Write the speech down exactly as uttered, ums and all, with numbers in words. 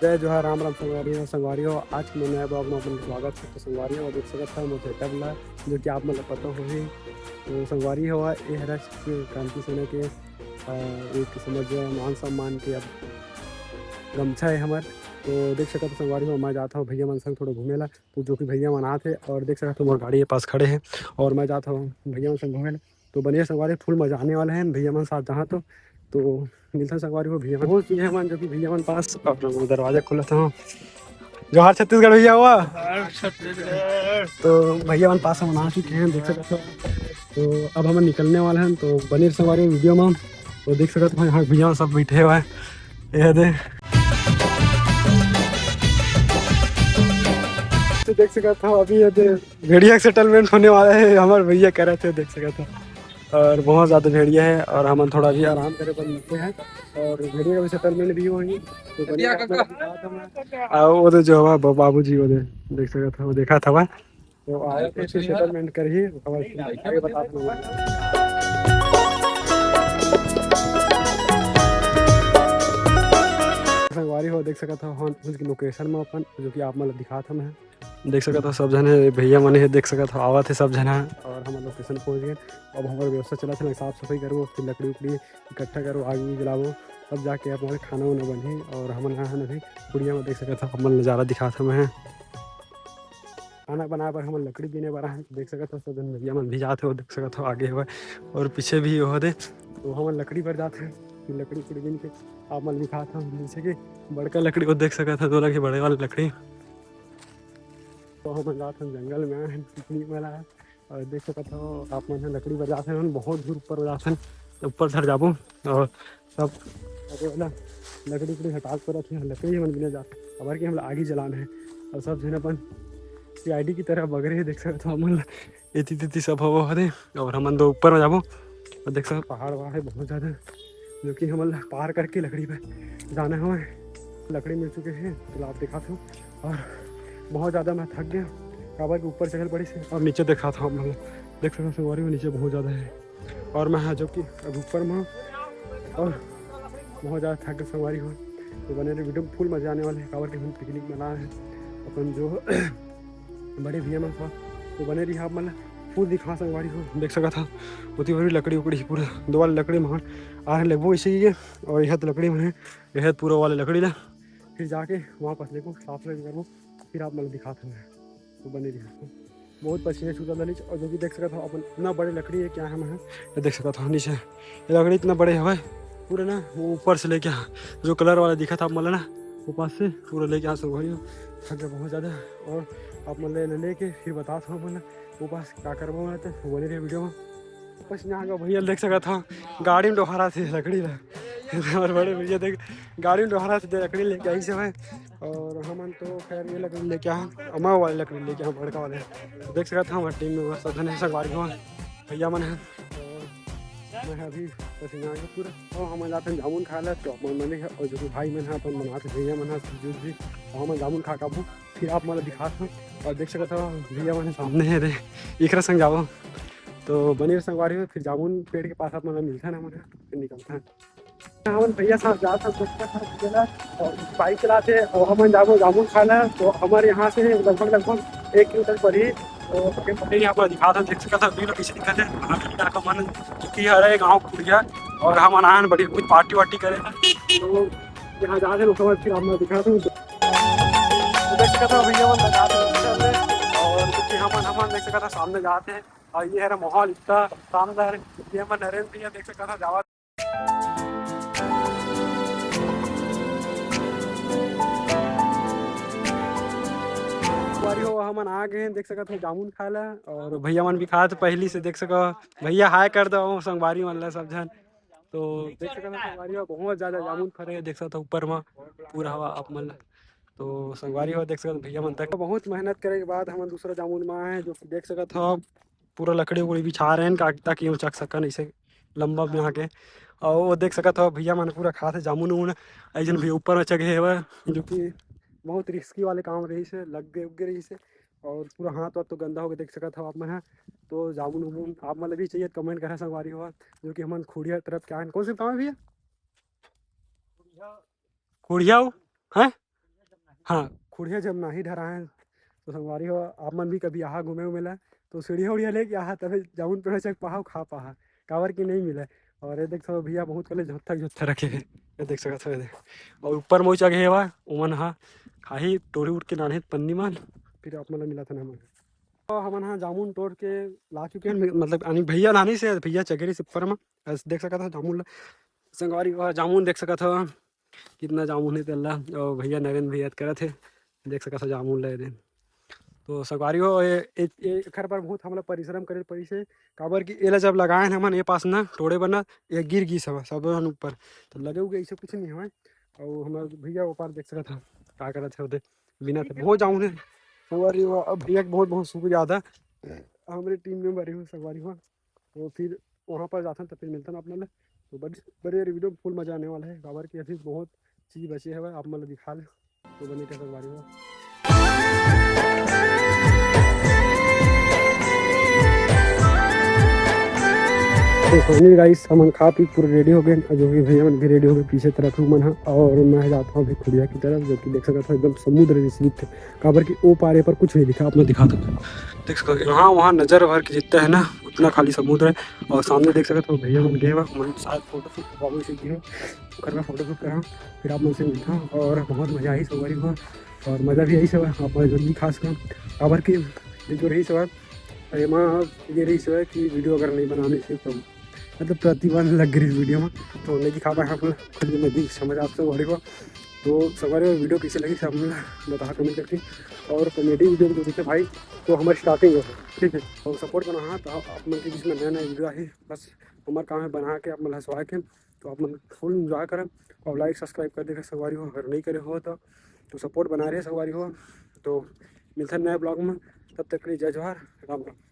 जय जोहार, राम राम संगवारी हो। संगवारी हो, आज के नया vlog में अपन स्वागत है। तो संगवारी हो, देख सकत हव मोर setup ला, जो कि आप मन ला पता होही। तो संगवारी हो, ये हरे कांति सेना के, अ, एक समझ मान सम्मान के अब गमछा है हमर। तो देख सकत हव संगवारी हो, मैं जात हव भैया मन संग थोड़ा घूमे ला, तो जो कि भैया मन आत हे और देख सकत हव मोर गाड़ी के पास खड़े हे और मैं जात हव भैया मन संग घूमे ला। तो बने संगवारी, full मजा आने वाला है भैया मन साथ जहाँ तो। तो मिलथन संगवारी हो भैया मन, पहुँच गए हमन जो कि भैया मन पास, और वो दरवाजा खोलत हव। जोहार छत्तीसगढ़ भैया हुआ। तो भैया मन पास हमन आ चुके हैं, देख सकत हव। तो अब हमन निकलने वाले हैं, तो बने संगवारी video में। तो देख सकत हव यहाँ भैया सब बैठे हुए हैं, ये दे। तो देख सकत हव अभी ये दे भेड़िया settlement होने वाला है, हमर भैया करत हे, देख सकत हव। और बहुत ज़्यादा भेड़िया है और हमन थोड़ा अभी आराम करे बर निकले हैं और भेड़िया का भी settlement भी होही। तो बने रहो। और वो दे जो हवा बा-, बाबूजी वो दे देख सकत हव, वो देखत हवय। तो आए थे फिर settlement करही, ओकर बाद फिर आगे बतात हूँ। संगवारी हो, देख सकत हव, हम पहुँच गए location में अपन, जो कि आप मन ला दिखात हन। देख सकत हव, सब झन हे, भैया मन हे, देख सकत हव, आवत हे सब झन हे, और हमन location पहुँच गए। अब हमर व्यवस्था चलत हे, साफ सफाई करबो, फिर लकड़ी उकड़ी इकट्ठा करबो, आग उग जलाबो, तब जाके हमारे खाना वाना बनही। और हमन आए हन अभी कुड़िया में, देख सकत हव, हमन नजारा दिखात हन। खाना बनाए बर हमन लकड़ी बीने बर आए हन। देख सकत हव, सब झन भैया मन भी जात हे, वो देख सकत हव आगे हवय और पीछे भी वो दे। तो हमन लकड़ी बर जात हे, फिर लकड़ी उकड़ी बीन के आप मन दिखात हव। जैसे कि बड़का लकड़ी वो देख सकत हव, तोला के बड़े वाला लकड़ी। तो हमन जात हन जंगल में, आए हन picnic वाला है। और देख सकत हव आप मन ह लकड़ी बर जात हन, बहुत दूर ऊपर जात हन, ऊपर धर जाबो और सब अरे वाला लकड़ी उकड़ी हटा के रखे हैं, लकड़ी मन बिना जात, काबर कि हमला आगी जलाना है। और सब झन अपन C I D की तरह बगरे हे, देख सकत हव हमन ला एती तेती सब हवा हरे। और हमन दो ऊपर में जाबो और देख सकत हव पहाड़ वहाड़ है बहुत ज़्यादा, जो कि हमन ला पार करके लकड़ी पे जाना हवय। लकड़ी मिल चुके हैं, तो आप दिखात हव। और बहुत ज़्यादा मैं थक गया, काबर कि ऊपर चढ़ल पड़े से। और नीचे दिखात हव आप मन ला, देख सकत हव संगवारी हो, नीचे बहुत ज़्यादा है। और मैं हाँ जो कि अब ऊपर में हूँ और बहुत ज़्यादा थक गया संगवारी हो। तो बने रहे video में, full मजा आने वाला है, काबर कि हम picnic मना रहे हैं अपन जो बड़े भैया मन साथ। तो बने रही आप मन ला full दिखा संगवारी हो, देख सकत हव ओती बड़ी लकड़ी उकड़ी पूरा दो वाले लकड़ी में आ रहे लगभग इसे ही है। और यह तो लकड़ी में है, यह पूरा वाले लकड़ी ला फिर जाके वापस लेबो, साफ सफाई करबो, फिर आप मन ला दिखात हन। तो बने रही। बहुत पसीना छूटत हे नीचे, और जो कि देख सकत हव अपन इतना बड़े लकड़ी है क्या है मैं, ये देख सकत हव नीचे ये लकड़ी इतना बड़े हवय, पूरा ना वो ऊपर से लेके जो colour वाला दिखत हे आप मन ला ना, वो पास से पूरा लेके आ संगवारी हो, थक गया बहुत ज़्यादा। और आप मन ले, ले लेके फिर बतात हव आप मन ला वो पास का करबो मैं, तो बने रहे video में। पसीना आ गया भैया, देख सकत हव गाड़ी में डोहरात हे लकड़ी ला। हमारे बड़े भैया देख गाड़ी में डोहरात हे, लकड़ी लेके आई से भाई। और हमन तो खैर ये लकड़ी लेके आए, अमा वाले लकड़ी लेके आए, बड़का वाले। देख सकत हव हमर team में सब झन हे संगवारी हो, भैया मन हे। और मैं अभी पसीना आ गया पूरा। और हमन जात हन जामुन खाए ला, तो अपन मन हे, और जो कि भाई मन हे अपन बनात हे, भैया मन हे, जूस भी, और हमन जामुन खा के आबो, फिर आप मन ला दिखात हव। और देख सकत हव भैया मन हे सामने हे रे, एकरा संग जाबो। तो बने रहो संगवारी हो, फिर जामुन पेड़ के पास आप मन ला मिलथन, हमन फिर निकलथन। हमन भैया साथ जात हन, दोस्त के साथ चला, और bike चलाथे, और हमन जाबो जामुन खाना। तो हमर यहाँ से लगभग, लगभग एक किलोमीटर पड़ही। तो आगे बढ़े, यहाँ पर दिखात हन, देख सकत हव, अभी पीछे दिखत हे, हमर इलाका मन, जो कि हरे गाँव कुड़िया, और हमन आए हन बड़ी कुछ party वार्टी करे। तो यहाँ जात हन, ओकर बाद फिर आप मन ला दिखात हन। तो देख सकत हव, भैया मन लगा दे, और जो कि हमन, हमन देख सकत हव, सामने जात हे, और ये हरे माहौल इतना शानदार हे। ये हमर नरेंद्र भैया देख सकत हव, जावत संगवारी हो, हमन आ गए हैं, देख सकत हव जामुन खाए ला, और भैया मन भी खात पहली से, देख सकत हव, भैया hi कर दो संगवारी मन ला सब झन। तो देख सकत हव संगवारी हो, बहुत ज्यादा जामुन फरे हे, देख सकत हव ऊपर में पूरा हवा आप मन ला। तो संगवारी हो, देख सकत हव भैया मन तक बहुत मेहनत करे के बाद हमन दूसरा जामुन में आए हैं, जो कि देख सकत हव पूरा लकड़ी उकड़ी बिछा रहे हैं का-, ताकि उचक सकन ऐसे लंबा बना के। और वो देख सकत हव भैया मन पूरा खात हे जामुन उमुन। एक झन भैया ऊपर में चघे हवय, जो कि बहुत risky वाले काम रहिस हे, लग गए, उग गए रहिस हे, और पूरा हाथ वाथ तो गंदा हो गए, देख सकत हव आप मन ह। तो जामुन उमुन आप मन ला भी चाहिए तो comment करा संगवारी हो, जो कि हमन खुड़िया तरफ के आए हन। कौन से गाँव हे भैया? खुड़िया हो? हैं? हाँ, खुड़िया जब नाही डहराए, तो संगवारी हो, आप मन भी कभी आहा घूमे उमे ला, तो सीढ़िया उड़िया लेके आहा, तभे जामुन पेड़ चघ पाहा, खा पाहा, काबर कि नहीं मिले। और ये देख सकत भैया बहुत कले झोत्था झोत्था रखे हे, ये देख सकत हो, ये देख। और ऊपर मऊ चघे हवा, उमन हा खाही टोरी उठ के नान्हे पन्नी मन, फिर आप मन ला मिलाथन हमन। तो हमन हा जामुन तोड़ के ला चुके हैं, मतलब यानी भैया लाने से, भैया चघे रहिस ऊपर में, बस देख सकत हो जामुन ला, संगवारी हो, जामुन देख सकत हो, कितना जामुन हे तेला। और भैया नरेंद्र भैया करत हे, देख सकत हो जामुन ले दे। तो संगवारी हो, ए, ए, ए, एखर पर बहुत हमला परिश्रम करे पड़िस हे, काबर कि एला जब लगाए हन हमन ए पास ना टोड़े बर ना, ये गिर गिस हवय सब हन ऊपर, तो लगे उगे ऐसे कुछ नहीं हवय। और हमारे भैया वो पार देख सकत हो का करत हे ओदे, बिना से बहुत जामुन हे। संगवारी हो, अब भैया के बहुत बहुत शुक्रिया अदा, हमरे टीम मेंबर हो संगवारी हो। तो फिर वहाँ पर जाथन, तो फिर मिलथन आप मन ले। तो बड़े बड़े वीडियो में फुल मजा आने वाला है, काबर कि अभी बहुत चीज बचे हवय, आप मन ला दिखा ले, तो बने रहे संगवारी हो। तो फाइनली गाइस, हमन खा पी पूरा रेडी हो गए, जो कि भैया मन भी रेडी हो गए पीछे तरफ रूम मन ह, और मैं जाता हूँ अभी खुड़िया की तरफ, जो कि देख सकत हो एकदम समुद्र जैसे दिखथे, काबर कि ओ पारे पर कुछ नहीं दिखा, आप मन दिखा दो, देख सकत हो, यहाँ वहाँ नजर भर के जितना है ना, उतना खाली समुद्र है। और सामने देख सकत हो भैया मन गए हुआ, मन शायद फोटो शूट करवावे से गए, ओकर मैं फोटो शूट करा, फिर आप मन से मिलता हूँ। और बहुत मजा आई संगवारी हो, और मजा भी आई सब आप मन जल्दी खास कर, काबर कि ये जो रही सब, एमा ये रही सब कि वीडियो अगर नहीं बनाने से तो मतलब प्रतिबंध लग गई इस वीडियो में, तो नहीं दिखा पाए आप लोग, खुद में भी समझ आप संगवारी हो। तो संगवारी हो, वीडियो कैसे लगी सब हम बता कमेंट करके, और कॉमेडी वीडियो जो देखे भाई, तो हमारी स्टार्टिंग है, ठीक है। और सपोर्ट बना, हाँ, तो आप मन के बीच में नया नया वीडियो आही, बस हमार काम है बना के आप मन हंसवा के, तो आप मन फुल एंजॉय करें और लाइक सब्सक्राइब कर देगा संगवारी हो, अगर नहीं करे हो तो, तो सपोर्ट बना रहे संगवारी हो। तो मिलते हैं नए ब्लॉग में, तब तक के लिए जय जोहार, राम राम।